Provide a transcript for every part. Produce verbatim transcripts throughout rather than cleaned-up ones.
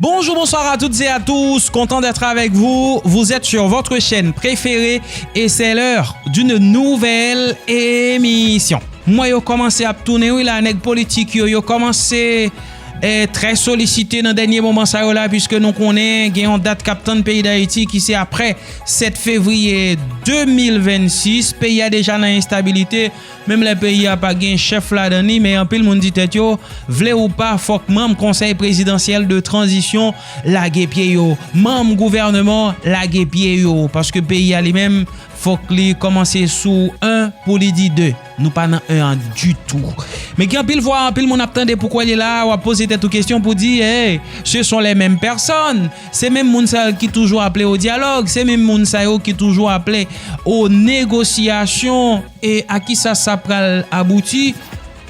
Bonjour, bonsoir à toutes et à tous, content d'être avec vous. Vous êtes sur votre chaîne préférée et c'est l'heure d'une nouvelle émission. M wè yo kòmanse ap tounen wi la, nèg politik yo, yo kòmanse eh, trè solisite nan dènye moman sa yo la, puiske nou konnen gen yon dat k ap tann peyi Dayiti ki se aprè sèt fevriye de mil vennsis. Peyi a deja nan enstabilite, menm lè peyi a pa gen chèf ladan li, men anpil moun di tèt yo, vle ou pa, fòk manm Konsèy Prezidansyèl de Tranzisyon lage pye yo, manm gouvèneman lage pye yo, paske peyi a li menm, fòk li kòmanse sou en pou li di de. Nou pa nan en an ditou. Men gen anpil vwa, anpil moun ap tande pou kwè li la, w ap poze tèt ou kesyon pou di, hey, ce sont les mêmes personnes. Se menm moun sa yo ki toujou aple o dyalòg, se menm moun sa yo ki toujou aple o negosyasyon. E a kisa sa pral abouti?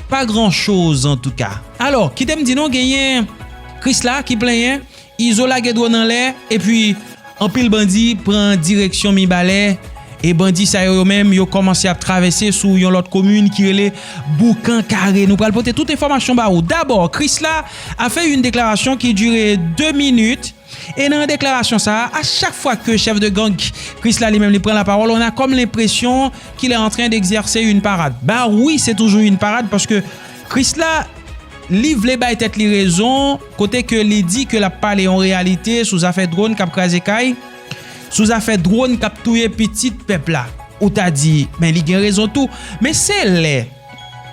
Pa gran choz antouka. Alò, kite m di nou, genyen Krisla ki plenyen, Izo lage dwòn anlè, epi anpil bandi pran direksyon Mibalè, e bandi sa yo, yo menm, yo kòmanse ap travèse sou yon lòt komin ki rele Boukan Kare. Nou pral pote tout enfòmasyon ba ou. Dabò, Krisla a fè yon deklarasyon ki dire de minit, e nan deklarasyon sa a, a chak fwa ke chèf de gang Krisla li menm li pran lapawòl, on a comme l'impression qu'il est en train d'exercer une parade. Ba wi, se toujou yon parad, paske Krisla, li vle bay tèt li rezon, kote ke li di ke l ap pale yon reyalite sou zafè dwòn k ap kraze kay, sou zafè dwòn k ap touye pitit pèp la. Ou ta di, men li gen rezon tou. Men se lè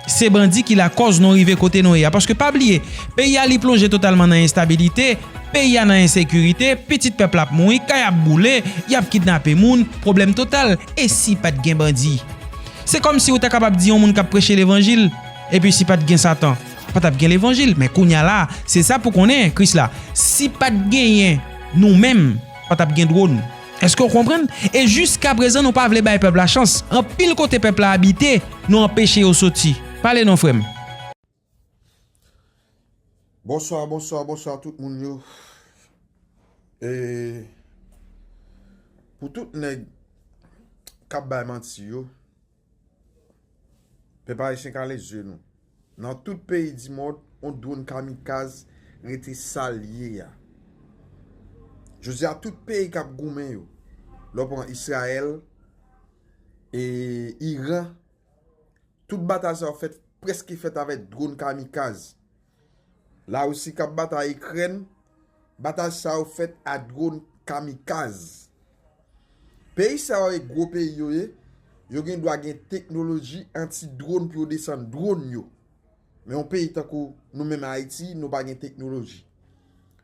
se bandi ki lakòz nou rive kote nou ye a. Paske pa bliye, peyi a li plonje totalman nan enstabilite, peyi a nan ensekirite, pitit pèp la ap mouri, kay ap boule, y ap kidnape moun, pwoblèm total. E si pa t gen bandi? Se kòmsi ou ta kapab di yon moun k ap preche levanjil, epi si pa t gen Satan, pa t ap gen levanjil. Men kounye a la, se sa pou konnen, Krisla, si pa t genyen nou menm, pa t ap gen dwòn. Èske w konprann? E jiskaprezan, nou pa vle bay pèp la chans. Anpil kote pèp la abite, nou anpeche yo soti. Pale non, frè m. Bonswa, bonswa, bonswa tout moun yo. E pou tout nèg k ap bay manti yo, pèp ayisyen kale zye nou. Nan tout peyi di mond, yon dwòn kamikaz rete sa l ye a. Jodi a, tout peyi k ap goumen yo, lè w pran Izrayèl, e Iran, tout batay sa yo fèt, prèske fèt avèk dwòn kamikaz. Larisi k ap batay Ikrèn, batay sa yo fèt a dwòn kamikaz. Peyi sa yo e gwo peyi yo ye, yo gen dwa gen teknoloji anti dwòn pou yo desann dwòn yo. Men yon peyi tankou nou menm Ayiti, nou pa gen teknoloji.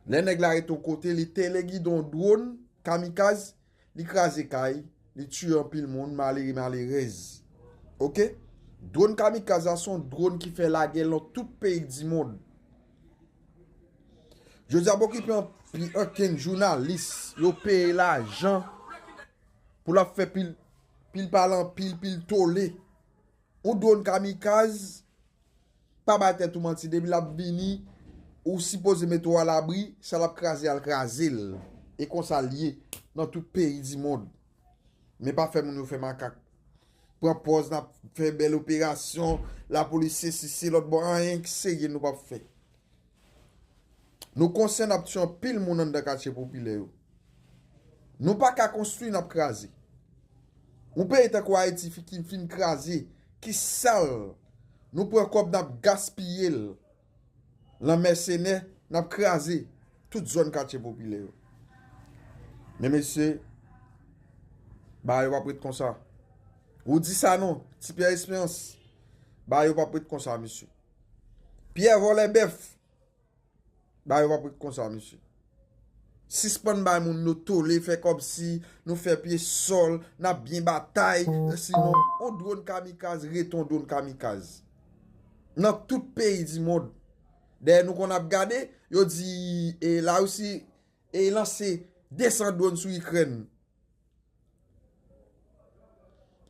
Lè nèg la rete yon kote, li tele gidon dwòn kamikaz, li kraze kay, li tiye anpil moun, malere, malerèz. Oke? Dwòn kamikaz la se yon dwòn ki fè lagè lan tout peyi di mond. Jodi a, okipe anpil ankenn jounalis, yo peye lajan pou l ap fè pil, pil pale anpil, pil tole. Yon dwòn kamikaz, pa bay tèt ou manti, depi l ap vini, ou sipoze mete w alabri, sa l ap kraze a l kraze l. E konsa l ye nan tout peyi di mond. Men pa fè moun yo fè makak. Pran pòz n ap fè bèl operasyon, lapolis sesi, se lòt bò, anyen ki serye nou p ap fè. Nou konsyan n ap tiye anpil moun anndan katye popilè yo. Nou pa ka konstwi, n ap kraze. Yon peyi tankou Ayiti ki fin kraze, ki sal, nou pran kòb n ap gaspiye l lan mèsenè, n ap kraze tout zòn katye popilè yo. Men mesye, bagay yo p ap ret konsa. Ou di sa non, Ti Pyè Esperans, bagay yo p ap ret konsa mesye. Pyè vòlè bèf, bagay yo p ap ret konsa mesye. Sispann bay moun yo tole, fè kòmsi nou fè pye sòl, n ap byen batay, sinon yon dwòn kamikaz rete yon dwòn kamikaz. Nan tout peyi di mond. Dèyè nou konn ap gade, yo di e Larisi e lanse de san dwòn sou Ikrèn.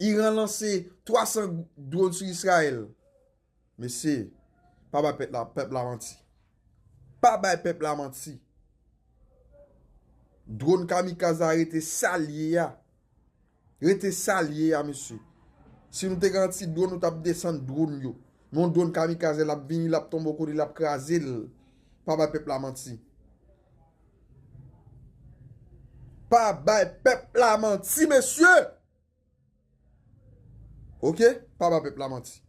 Iran lanse twa san dwòn sou Izrayèl. Mesye, pa bay pèp la, pèp la manti. Pa bay pèp la manti. Dwòn kamikaz la rete sa l ye a. Rete sa l ye a, mesye. Si nou te gen anti dwòn, nou t ap desann dwòn yo. Men yon dwòn kamikaz la, l ap vini, l ap tonbe yon kote, l ap kraze l. Pa bay pèp la manti. pa bay pèp la manti, mesye. Oke? Pa bay pèp la manti.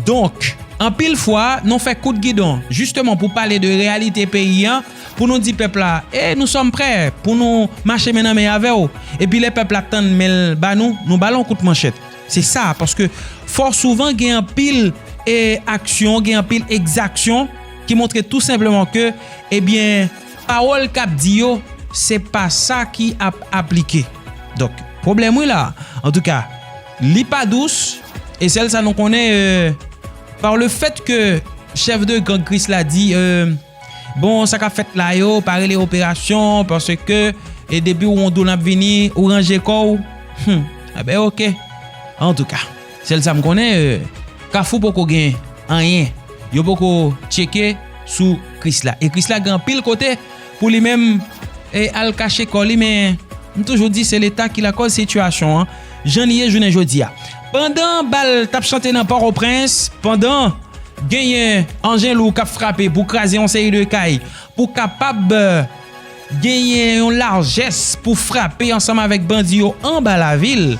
Donk, anpil fwa, nou fè kout gidon, jisteman pou pale de reyalite peyi an, pou nou di pèp la, e nou sòm prè pou nou mache men nan men avè w. Epi lè pèp la tann men l ba nou, nou ba l yon kout manchèt. Se sa, paske fò souvan gen anpil e aksyon, gen anpil egzaksyon ki montre tou senpleman ke, ebyen, pawòl k ap di yo, se pa sa ki ap aplike. Donk, pwoblèm wi la. Antouka, li pa dous, e sèl sa nou konnen, euh, par le fait que chèf de gang Krisla di, euh, bon, sa k ap fèt la yo, pa rele operasyon, paske, e depi w wè yon dwòl ap vini, ou ranje kò w. Hmm, enben, oke. Antouka, sèl sa m konnen, euh, Kafou poko gen anyen. Yo poko tcheke sou Krisla. E Krisla gen anpil kote pou li menm, e al kache kò li, men m toujou di se Leta ki lakòz sitiyasyon an, jan li ye jounen jodi a. Pandan bal t ap chante nan Pòtoprens, pandan genyen anjen lou k ap frape pou kraze yon seri de kay, pou kapab, euh, genyen yon lajès pou frape ansanm avèk bandi yo anba lavil,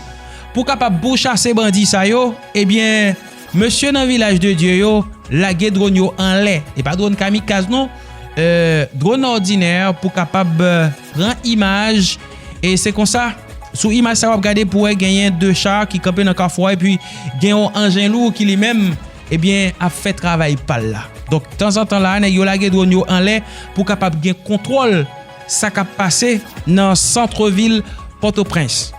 pou kapab pouchase bandi sa yo, ebyen, mesye nan Vilaj de Dye yo lage dwòn yo anlè. E pa dwòn kamikaz non, euh, dwòn òdinè pou kapab, euh, pran imaj. E se konsa, sou imaj sa w ap gade pou wè genyen de cha ki kanpe nan kafou a, epi gen yon anjen lou ki li menm, ebyen, ap fè travay pa l la. Donk, tanzantan la, nèg yo lage dwòn yo anlè pou kapab gen kontwòl sa k ap pase nan sant vil Pòtoprens.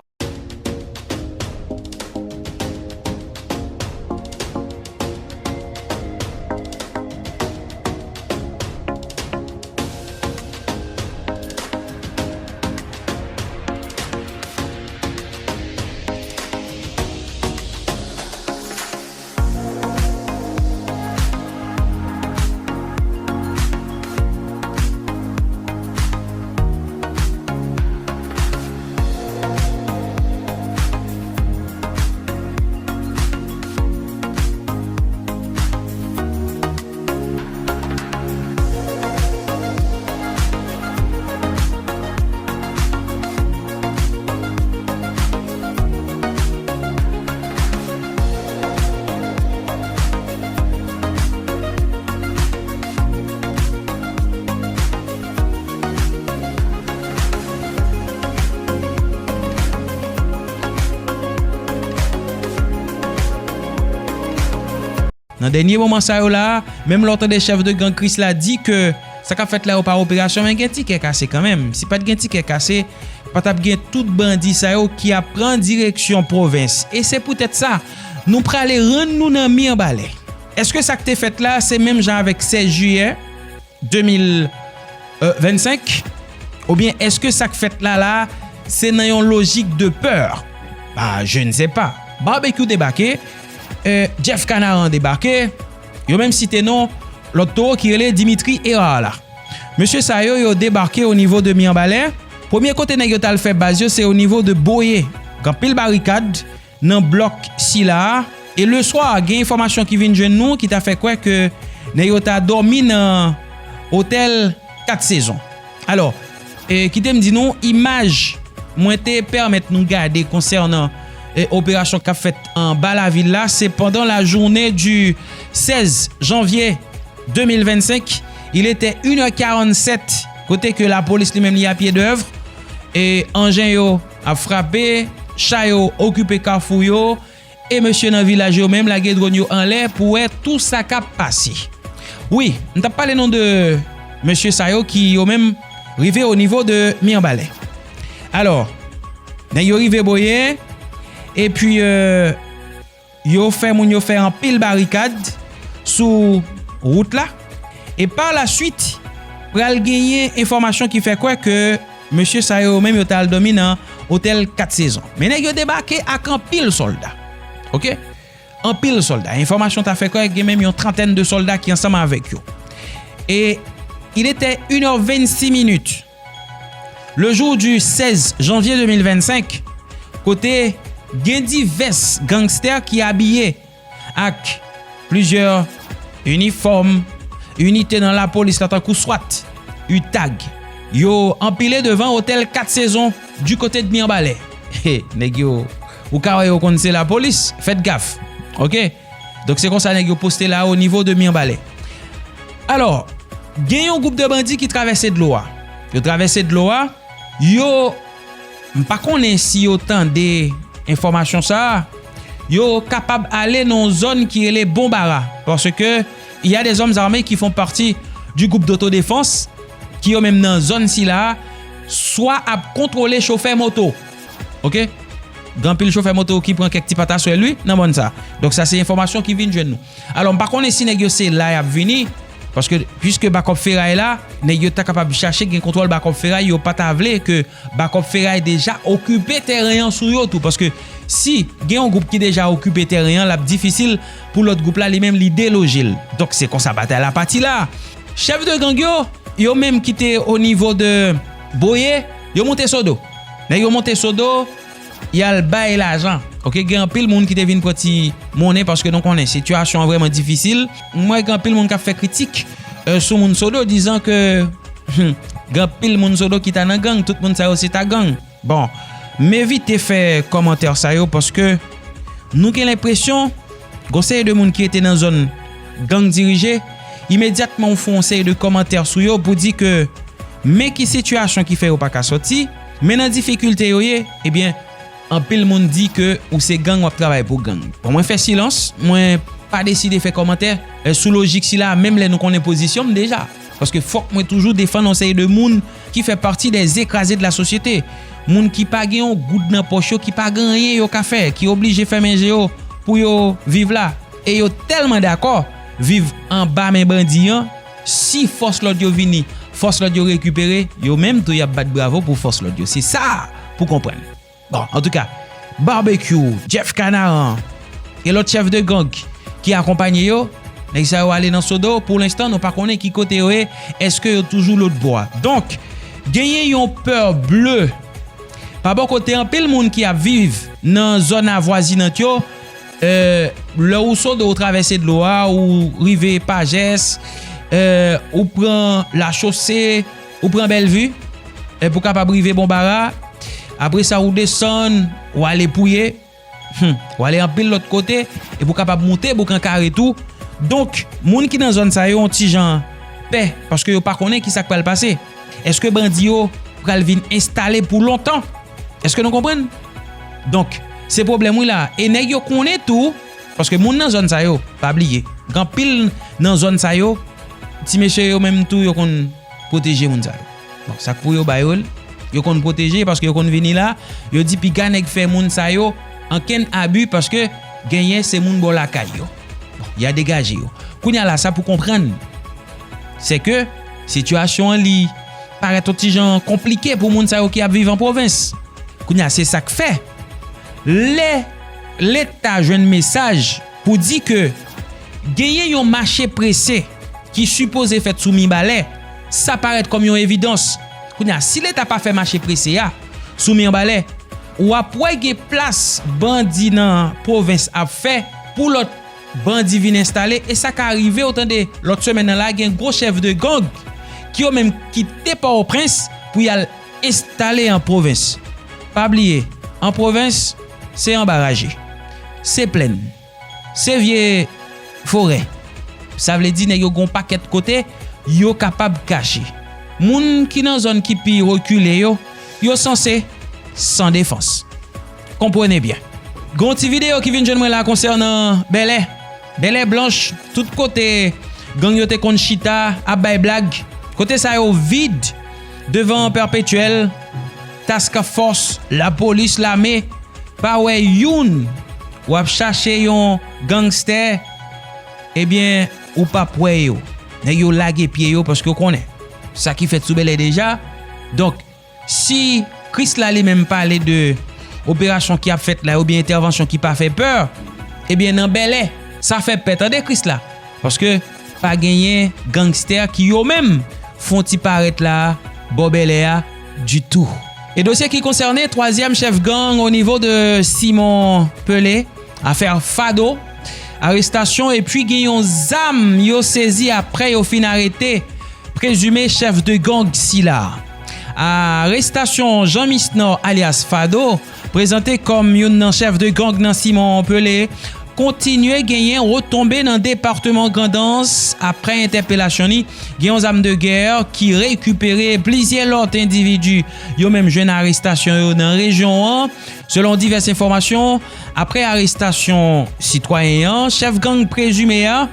Nan dènye moman sa yo la, menm lè w tande chèf de gang Krisla di ke sa k ap fèt la yo pa operasyon, men gen ti kè kase kanmenm. Si pa t gen ti kè kase, pa t ap gen tout bandi sa yo ki ap pran direksyon pwovens. E se poutèt sa, nou prale rann nou nan Mibalè. Èske sa k te fèt la, se menm jan avèk sèz jiyè de mil vennsenk? Oubyen èske sa k fèt la la, se nan yon lojik de pè? Bah, je ne sais pas. Barbecue debake, euh, Jeff Canaran debake, yo menm site non lòt towo ki rele Dimitri Hérard la. Mesye sa yo, yo debake o nivo de Mibalè. Premye kote nèg yo t al fè baz yo, se o nivo de Boyé. Gen anpil barikad nan blòk sila a. E leswa, gen enfòmasyon ki vin jwenn nou ki ta fè kwè ke nèg yo ta dòmi nan otèl Kat Sezon. Alò, e, kite m di nou, imaj mwen te pèmèt nou gade konsènan, e, operasyon k ap fèt anba lavil la, se pandan la journée du seize janvier deux mille vingt-cinq, il était une heure quarante-sept, kote ke lapolis li menm li a pye dèv, e anjen yo ap frape, cha yo okipe kafou yo, e mesye nan vilaj yo menm lage dwòn yo anlè pou wè tou sa k ap pase. Wi, m t ap pale non de mesye sa yo ki yo menm rive o nivo de Mibalè. Alò, nèg yo rive Boyé, epi, euh, yo fè moun yo fè anpil barikad sou wout la. E pa la swit, pral genyen enfòmasyon ki fè kwè ke mesye sa yo menm yo t al dòmi nan otèl Kat Sezon. Men nèg yo debake ak anpil sòlda. Oke? Anpil sòlda. Enfòmasyon ta fè kwè gen menm yon trantèn de sòlda ki ansanm avèk yo. E il était une heure vingt-six minutes. Le jour du seize janvier deux mille vingt-cinq, kote gen divès gangstè ki abiye ak plizyè inifòm, inite nan lapolis la tankou swat, utag, yo anpile devan otèl Kat Sezon. du côté de Mirebalais. Nèg yo, ou ka wè yo konn se lapolis, fèt gaf. Ok? Donk se konsa nèg yo poste la o nivo de Mirebalais. Alò, gen yon gwoup de bandi ki travèse dlo a. Yo travèse dlo a, yo, m pa konnen si yo tande enfòmasyon sa a, yo kapab ale nan yon zòn ki rele Bonbara, paske y a des hommes armés qui font partie du groupe d'autodéfense, ki yo menm nan zòn sila a, swa ap kontwole chofè moto. Ok? Gen anpil chofè moto ki pran kèk ti pataswèl, wi, nan mòn sa. Donk sa se enfòmasyon ki vin jwenn nou. Alò, m pa konnen si nèg yo se la y ap vini, paske, piske bakòp feray la, nèg yo ta kapab chache gen kontwòl bakòp feray, yo pa ta vle ke bakòp feray deja okipe tèren an sou yo tou, paske si gen yon gwoup ki deja okipe tèren an, l ap difisil pou lòt gwoup la li menm li deloje l. Donk se konsa batay la pati la. Chèf de gang yo, yo menm ki te o nivo de Boye, yo moute Sodo. Nèg yo monte Sodo, y al bay lajan. Ok, gen anpil moun ki te vin pran ti monnen paske nou konnen sitiyasyon an vrèman difisil. M wè gen anpil moun k ap fè kritik euh, sou moun Sodo, dizan ke hmm, gen anpil moun Sodo ki ta nan gang, tout moun sa yo se ta gang. Bon, m evite fè kòmantè sa yo paske nou gen lenpresyon gon seri de moun ki rete nan zòn gang dirije, imedyatman ou fè yon seri de kòmantè sou yo pou di ke men ki sitiyasyon ki fè yo pa ka sòti, men nan difikilte yo ye, ebyen, anpil moun di ke ou se gang, w ap travay pou gang. Bon, mwen fè silans, mwen pa deside fè kòmantè euh, sou lojik sila, menm lè nou konnen pozisyon m deja. Paske fòk mwen toujou defann yon seri de moun ki fè pati des écrasés de la société. Moun ki pa gen yon goud nan pòch yo, ki pa gen anyen yo ka fè, ki oblije fèmen je yo pou yo viv la. E yo tèlman dakò viv anba men bandi an, si fòs lòd yo vini, fòs lòd yo rekipere, yo menm tou y ap bat bravo pou fòs lòd yo. Se sa pou konprann. Bon, antouka, Barbecue, Jeff Canaran e lòt chèf de gang ki akonpanye yo, nèg sa yo ale nan Sodo. Pou lenstan, nou pa konnen ki kote yo ye, èske yo toujou lòtbò a. Donk, genyen yon pè ble pa bò kote anpil moun ki ap viv nan zòn avwazinant yo, euh, lè ou Sodo, ou travèse dlo a, ou rive Pajès, euh, ou pran Lachose, ou pran Bèlvi, euh, pou kapab rive Bonbara. Apre sa, ou desann, ou ale Pouye, hmm, ou ale anpil lòt kote, epi ou kapab moute Boukan Kare tou. Donk, moun ki nan zòn sa yo, yon ti jan pè, paske yo pa konnen ki sa k pral pase. Èske bandi yo pral vin enstale pou lontan? Èske nou konprann? Donk, se pwoblèm wi la. E nèg yo konnen tou, paske moun nan zòn sa yo, pa bliye, gen anpil nan zòn sa yo, ti mesye yo menm tou, yo konn pwoteje moun sa yo. Bon, sa k pou yo ba yo l, yo konn pwoteje paske yo konn vini la, yo di piga nèg fè moun sa yo ankenn abi paske genyen se moun bò lakay yo. Bon, y a degaje yo. Kounye a la, sa pou konprann, se ke sitiyasyon an li parèt yon ti jan konplike pou moun sa yo ki ap viv an pwovens. Kounye a, se sa k fè, lè Leta jwenn mesaj pou di ke genyen yon mache prese ki sipoze fèt sou Mibalè, sa parèt kòm yon evidans. Kounye a, si Leta pa fè mache prese a sou Mibalè, w ap wè gen plas bandi nan pwovens ap fè pou lòt bandi vin enstale, e sa ka rive, w tande, lòt semèn nan la, gen gwo chèf de gang ki yo menm kite Pòtoprens pou y al enstale an pwovens. Pa bliye, an pwovens, se anba raje, se plèn, se vye forè. Sa vle di nèg yo gon pakèt kote yo kapab kache. Moun ki nan zòn ki pi rekile yo, yo sanse san defans. Konprann byen. Gon ti videyo ki vin jwenn mwen la konsènan Bèlè. Bèlè blanch, tout kote gang yo te konn chita ap bay blag. Kote sa yo vid devan Pèpetyèl, task fòs, lapolis, lame, pa wè youn. W ap chache yon gangstè, ebyen, ou p ap wè yo. Nèg yo lage pye yo paske yo konnen sa ki fèt sou Bèlè deja. Donk, si Krisla li menm pale de operasyon ki ap fèt la oubyen entèvansyon ki pa fè pè, ebyen, nan Bèlè, sa fè pè, tande Krisla. Paske pa genyen gangstè ki yo menm fè yon ti parèt la bò Bèlè a ditou. E dosye ki konsène twazyèm chèf gang o nivo de Simon Pelé, afè Fado, arestasyon epi gen yon zam yo sezi apre yo fin arete prezime chèf de gang sila. Arestasyon Jean Misnor alyas Fado, prezante kòm youn nan chèf de gang nan Simon Pelé, kontinye genyen retonbe nan depatman Grandans. Apre entèpelasyon li, gen yon zam de gè ki rekipere. Plizyè lòt endividi yo menm jwenn arestasyon yo nan rejyon an. Selon divès enfòmasyon, apre arestasyon sitwayen an, chèf gang prezime a,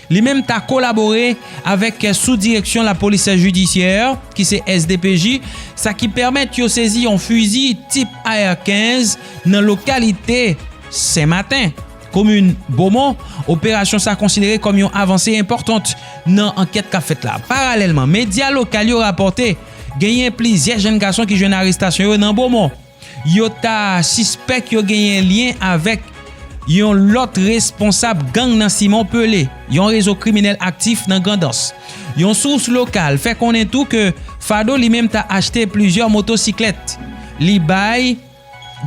li menm ta kolabore avèk sou direksyon lapolis jidisyè, ki se S D P J, sa ki pèmèt yo sezi yon fizi tip A R kenz nan lokalite Sen Maten, komin Bomon. Operasyon sa konsidere kòm yon avanse enpòtant nan ankèt k ap fèt la. Paralèlman, medya lokal yo rapòte genyen plizyè jèn gason ki jwenn arestasyon yo nan Bomon. Yo ta sispèk yo genyen lyen avèk yon lòt responsab gang nan Simon Pelé, yon rezo kriminèl aktif nan Grandans. Yon sous lokal fè konnen tou ke Fado li menm ta achte plizyè motosiklèt. Li bay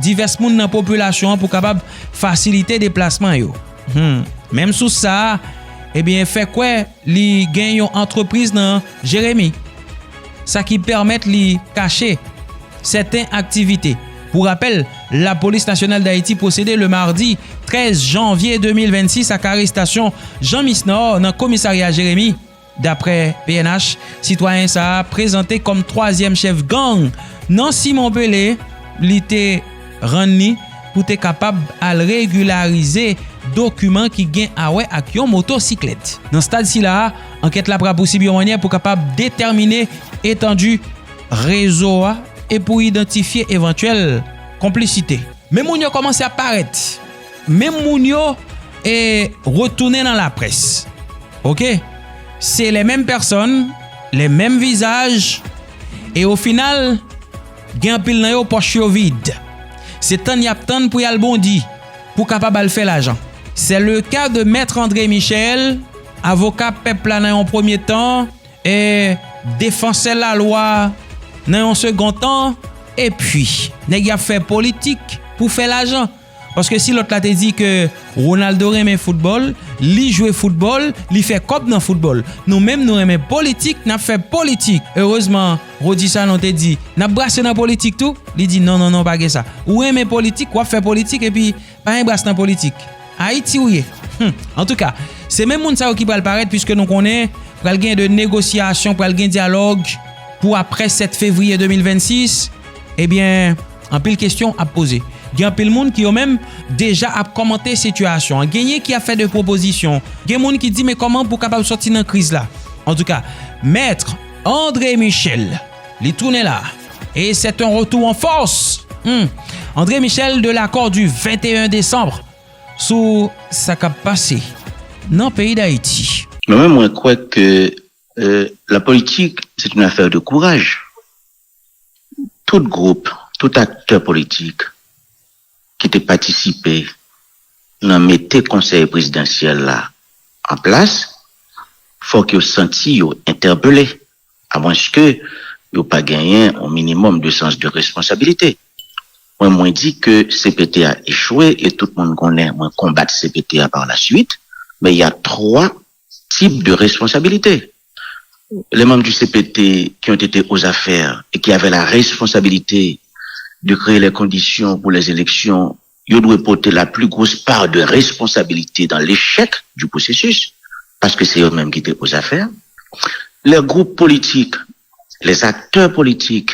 divès moun nan popilasyon an pou kapab fasilite deplasman yo. Hmm. Menm sous sa a, ebyen, fè kwè li gen yon antrepriz nan Jeremi, sa ki pèmèt li kache sèten aktivite. Pou rapèl, Lapolis Nasyonal Dayiti pwosede le madi trèz janvye de mil vennsis ak arestasyon Jean Misnor nan komisarya Jeremi. Daprè P N H, sitwayen sa a prezante kòm twazyèm chèf gang nan Simon Pelé, li te rann li pou te kapab al regilarize dokiman ki gen a wè ak yon motosiklèt. Nan stad sila a, ankèt la pral pousib yon mannyè pou kapab detèmine etandi rezo a e pou idantifye evantyèl konplisite. Men moun yo kòmanse ap parèt. Men moun yo e retounen nan laprès. Oke? Se les mêmes personnes, les mêmes visages, e o final, gen anpil nan yo pòch yo vid. Se tann y ap tann pou y al bondi, pou kapab al fè lajan. C'est le cas de Maître André Michel, avoka pèp la nan yon premye tan, e defansè lalwa nan yon segon tan, epi nèg y ap fè politik pou fè lajan. Paske si lòt la te di ke Ronaldo renmen foutbòl, li jwe foutbòl, li fè kòb nan foutbòl. Nou menm, nou renmen politik, n ap fè politik. Erezman, Rodi Sanon te di, n ap brase nan politik tou. Li di, non, non, non, pa gen sa. Ou renmen politik, w ap fè politik, epi pa gen bras nan politik. Ayiti ou ye. Hmm. Antouka, se menm moun sa yo ki pral parèt, piske nou konnen pral gen de negosyasyon, pral gen dyalòg pou aprè sèt fevriye de mil vennsis. Ebyen, anpil kesyon ap poze. Gen anpil moun ki yo menm deja ap kòmante sitiyasyon an. Genyen ki ap fè de pwopozisyon. Gen moun ki di, men kòman pou kapab sòti nan kriz la? Antouka, Mèt André Michel, li tounen la. E c'est un retour en force. Hmm. André Michel de l'accord du vingt et un décembre sou sa k ap pase nan peyi Dayiti. Men mwen, mwen kwè ke, euh, la politique, c'est une affaire de courage. Tout gwoup, tout aktè politik ki te patisipe nan mete konsèy prezidansyèl la an plas, fòk yo santi yo entèpele, amwenske yo pa genyen yon minimòm de sans de responsabilité. Mwen, mwen di ke C P T a echwe e tout moun konnen mwen konbat C P T a par la suite, men il y a trois types de responsabilités. Les membres du C P T qui ont été aux affaires et qui avaient la responsabilité de créer les conditions pour les élections, yo dwe pote la plus grosse part de responsabilité dans l'échec du processus, paske se yo menm ki te aux affaires. Les groupes politiques, les acteurs politiques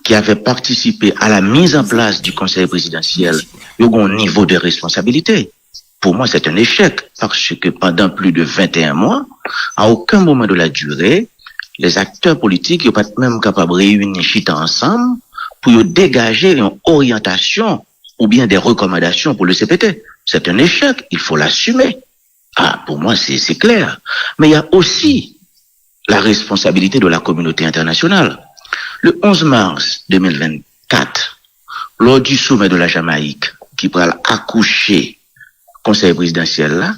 qui avaient participé à la mise en place du Conseil présidentiel, yo gen yon nivo de responsabilité. Pour moi, c'est un échec, parce que pendant plus de vingt et un mois, à aucun moment de la durée, les acteurs politiques yo pa t menm kapab reyini, chita ansanm pou yo degaje yon oryantasyon oubyen de rekòmandasyon pou le C P T. C'est un échec, il faut l'assumer. Ah, pour moi, c'est, c'est clair. Mais il y a aussi la responsabilité de la communauté internationale. Le onze mars deux mille vingt-quatre, lors du sommet de la Jamaïque, ki pral akouche konsèy prezidansyèl la,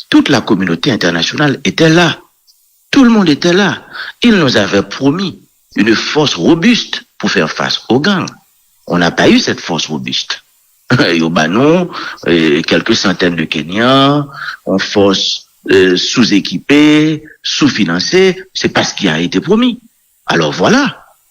toute la communauté internationale était là. Tout le monde était là. Ils nous avaient promis une force robuste pour faire face aux gangs. On n'a pas eu cette force robuste. Yo ba nou, euh, quelques centaines de Kenyans, yon fòs, euh, sous-équipée, sous-financée, c'est pas ce qui a été promis. Alors voilà,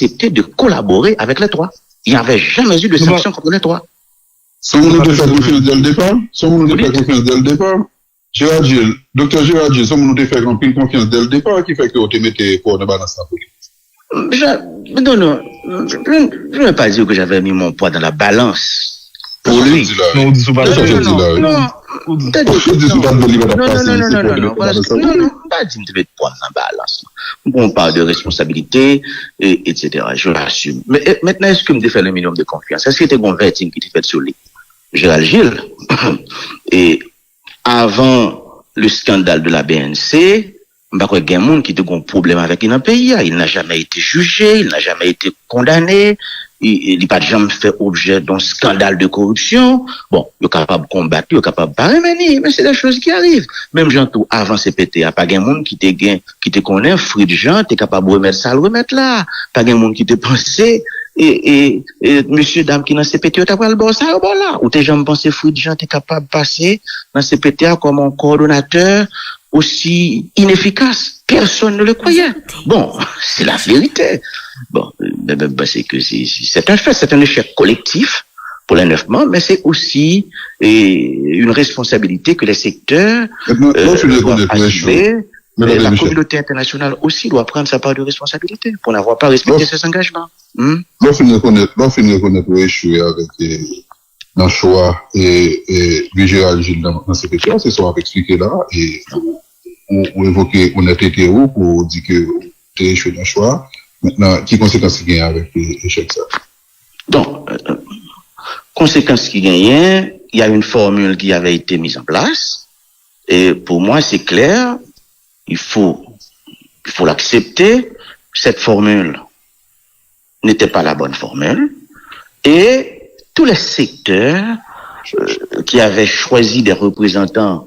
accepté de collaborer avec les trois. Il n'y avait jamais eu de sanction contre les trois. Se yon moun nou te fè konfyans dès le départ. Se yon moun nou te fè konfyans dès le départ. Gérard Gilles, Doktè Gérard Gilles, se yon moun nou te fè anpil konfyans dès le départ ki fè ke w te mete pwa nan balans la pou li. Je, non, non, je, je ne vais pas dire que j'avais mis mon poids dans la balance pour lui. Non, ou di sou pa Non, sa non, di non, la. non. Ou di sou pa di li pa t ap pase, se pou li mete nan balans la pou li. Non, non, pa di m te met pwa nan balans. Mwen pa de responsabilité, et, et cetera. Je l'assume. Men, e, mentnan, èske m te fè le minimum de konfyans? Èske te gon vetting ki te fèt sou li? Gérald Gilles, e, avan le scandale de la B N C, m pa kwè gen moun ki te gon pwoblèm avèk li nan peyi a. Il n'a jamais été jugé, il n'a jamais été condamné, li pa t janm fè objè d'un scandale de corruption. Bon, yo kapab konbat li, yo kapab pa renmen li, men se de choz ki arive. Menm jan tou, avan C P T a, pa gen moun ki te gen, ki te konnen Fritz Jean te kapab remèt sa l remèt la. Pa gen moun ki te panse e, e, e mesye dam ki nan C P T yo ta pral ba w sa yo ba w la. Ou te janm panse Fritz Jean te kapab pase nan C P T a kòm yon kowòdonatè aussi inefficace? Personne ne le croyait. Bon, c'est la vérité. Bon, mais, mais, mais c'est que c'est c'est un fait, c'est un échec collectif pour les neuf membres, mais c'est aussi et une responsabilité que les secteurs Maintenant, là, je euh, suis doivent reconnaître, oui, assumer. Mesdames Et et la messieurs. Communauté internationale aussi doit prendre sa part de responsabilité pour n'avoir pas respecté ses engagements. Hmm? Lè w fin rekonèt, lè w fin rekonèt ou echwe avèk e, nan chwa e, e, Louis Gérald Gilles nan, nan C P T a, se sa w ap eksplike la, e ou, ou, ou evoke onètete ou pou w di ke ou te echwe nan chwa. Mentnan, ki konsekans ki genyen avèk e, echèk sa? Bon, euh, konsekans ki genyen, il y a une formule qui avait été mise en place. Et pour moi, c'est clair, il faut, il faut l'accepter. Cette formule n'était pas la bonne formule. Et tous les secteurs euh, qui avaient choisi des représentants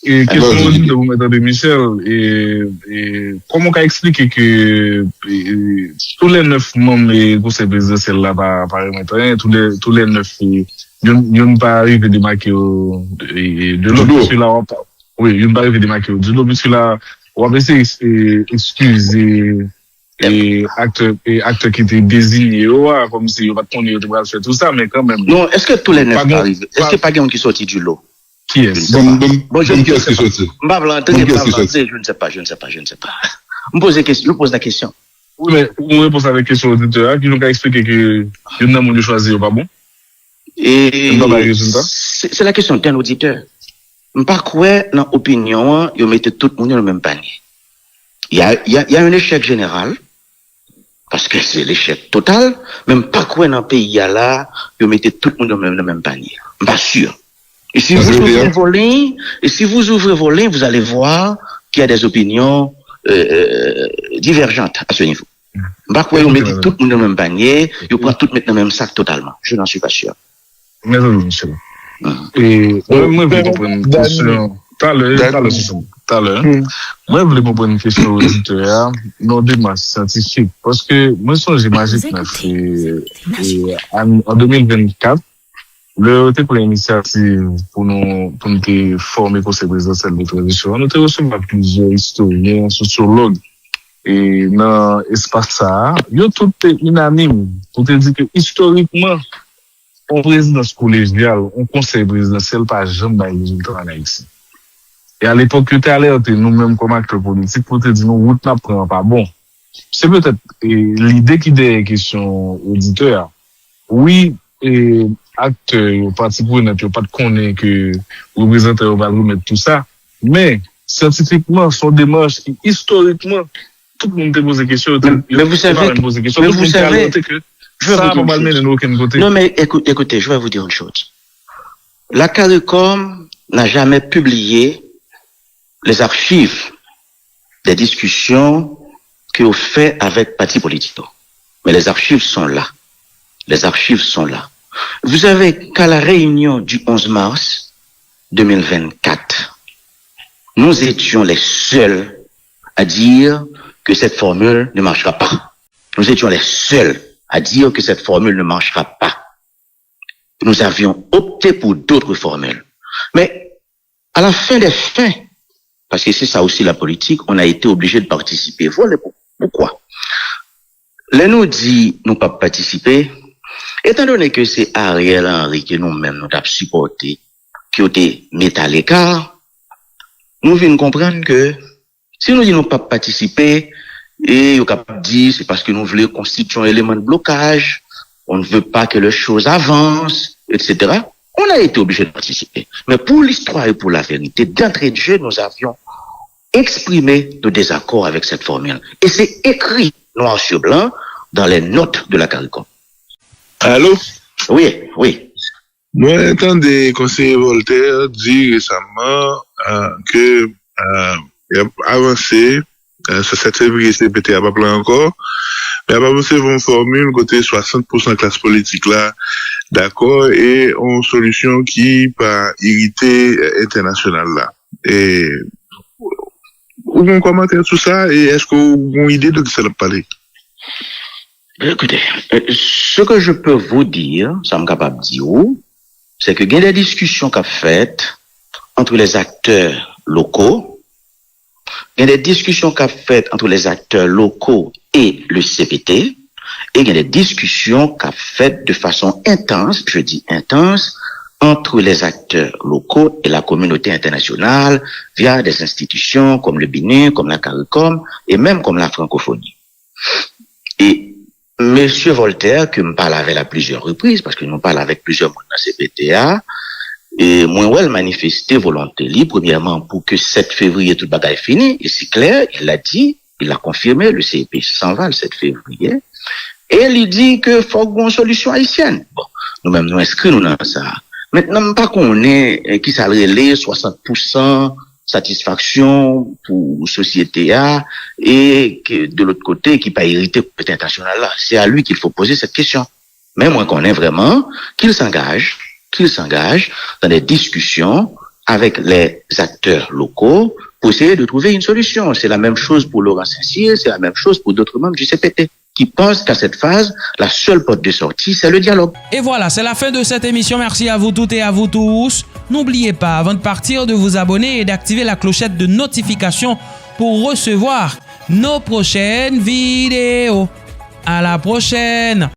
E kesyon oditè pou Mèt André Michel, e, e, kòman w ka eksplike ke e, tou lè nèf manm e konsèy prezidansyèl la pa, pa remèt anyen, tou lè, tou lè nèf e, youn, youn pa rive demake yo e, e, de lòt, piske la w ap, wi, youn pa rive demake yo de lòt, piske la w ap eseye e, eskize e, aktè, e, aktè ki te deziye yo a, kòmsi yo pa t konnen yo te pral fè tou sa, men kanmenm. Non, èske tou lè nèf pa rive? Èske pa gen yon ki sòti di lo? Kiyès? Bon, bon, bon, kiyès ki soti? M pa vle antre, m pa vle antre, je ne sais pas, je ne sais pas, je ne sais pas. M poze kesyon, nou poze la kesyon. Wi, men ou repons avèk kesyon oditè a, ki nou ka eksplike ke youn nan moun yo chwazi yo pa bon? E m pa bay rezilta. Se, se la kesyon d'un auditeur. M pa kwè nan opinyon an, yo mete tout moun yo nan menm panye. Il y a, il y a, il y a un échec général. Paske se lechèk total, men m pa kwè nan peyi a la, yo mete tout moun nan menm, nan menm panye. M pa si. Et si vous ouvrez vos lignes, et si vous ouvrez vos lignes, vous allez voir qu'il y a des opinions euh, euh, divergentes à ce niveau. M pa kwè yo mete tout moun nan menm panye, yo pran tout met nan menm sak totalman. Je n'en suis pas sûr. Mezanmi, Michel. E, mwen, mwen vle konprann kesyon. Talè, talè, talè. Mwen vle konprann kesyon oditè a, nan demach syantifik. Paske mwen sonje Majik nèf, e, e, an, an de mil vennkat, lè yo te pran inisyativ pou nou, pou nou te fòme Konsèy Prezidansyèl de Tranzisyon an, nou te resevwa plizyè istoryen, sosyològ, e, nan espas sa a. Yo tout te inanim pou te di ke istorikman, yon prezidans kolejyal, yon konsèy prezidansyèl pa janm bay rezilta ann Ayiti. E alepòk, yo te alète nou menm kòm aktè politik pou te di nou wout n ap pran an pa bon. Se petèt e, lide ki dèyè kesyon oditè a. Wi, e, aktè yo, pati prenant yo pa t konnen ke reprezantan yo pral remèt tou sa. Men, syantifikman, se yon demach ki, istorikman, tout moun te poze kesyon, yo te, yo te pa menm poze kesyon, tout moun te alète ke sa a pa pral mennen nou okenn kote. Non, mais écou- écoutez, je vais vous dire une chose. La CARICOM n'a jamais publié les archives des discussions que vous fait avec parti politique. Mais les archives sont là. Les archives sont là. Vous savez qu'à la réunion du onze mars deux mille vingt-quatre, nous étions les seuls à dire que cette formule ne marchera pas. Nous étions les seuls à dire que cette formule ne marchera pas. Nous avions opté pour d'autres formules. Mais à la fin des fins, parce que c'est ça aussi la politique, on a été obligé de participer. Voilà pourquoi. Lè nou di nou p ap patisipe, etandone ke se Ariel Henry ke nou menm nou t ap sipòte, ke yo te mete aleka, nou vin konprann ke si nou di nou p ap patisipe, e yo kapab di se paske nou vle konstitye yon eleman de blokaj, on ne veut pas que les choses avancent, et cetera. On a été obligé de participer. Mais pour l'histoire et pour la vérité, d'entrée de jeu, nous avions exprimé nos désaccords avec cette formule. Et c'est écrit noir sur blanc dans les notes de la CARICOM. Allô? Oui, oui. Mwen tande konseye Voltaire di resaman uh, ke uh, y ap avanse uh, sou sèt fevriye, C P T a p ap la ankò, men y ap avanse yon fòmil kote swasant pousan klas politik la dakò e yon solisyon ki pa irite entènasyonal la. E, ou gen yon kòmantè sou sa e èske ou gen yon ide de kisa l ap pale? Écoutez, euh, ce que je peux vous dire, sa m kapab di w, c'est que gen des discussions k ap fèt entre les acteurs locaux, gen des discussions k ap fèt entre les acteurs locaux et le C P T, et gen des discussions k ap fèt de façon intense, je dis intense, entre les acteurs locaux et la communauté internationale via des institutions comme le BINUH, comme la CARICOM et même comme la francophonie. E mesye Voltaire, ke m pale avè l a plizyè repriz, paske nou pale avèk plizyè moun nan C P T a, e mwen wè l manifeste volonte li, premyèman, pou ke sèt fevriye tout bagay fini, e se klè, il l'a dit, il l'a confirmé, le C E P s'en va le sept février, e li di ke fòk gen yon solisyon ayisyèn. Bon, nou menm nou enskri nou nan sa. Mentnan, m pa konnen eh, kisa l rele swasant pousan satisfaksyon pou sosyete a e ke de lòt kote ki pa irite kominote entènasyonal la. C'est à lui qu'il faut poser cette question. Men mwen konnen vrèman qu'il s'engage, qu'il s'engage dans des discussions avec les acteurs locaux pour essayer de trouver une solution. C'est la même chose pour Laurent Saint-Cyr, c'est la même chose pour d'autres membres du C P T qui pensent qu'à cette phase, la seule porte de sortie, c'est le dialogue. Et voilà, c'est la fin de cette émission. Merci à vous toutes et à vous tous. N'oubliez pas, avant de partir, de vous abonner et d'activer la clochette de notification pour recevoir nos prochaines vidéos. À la prochaine!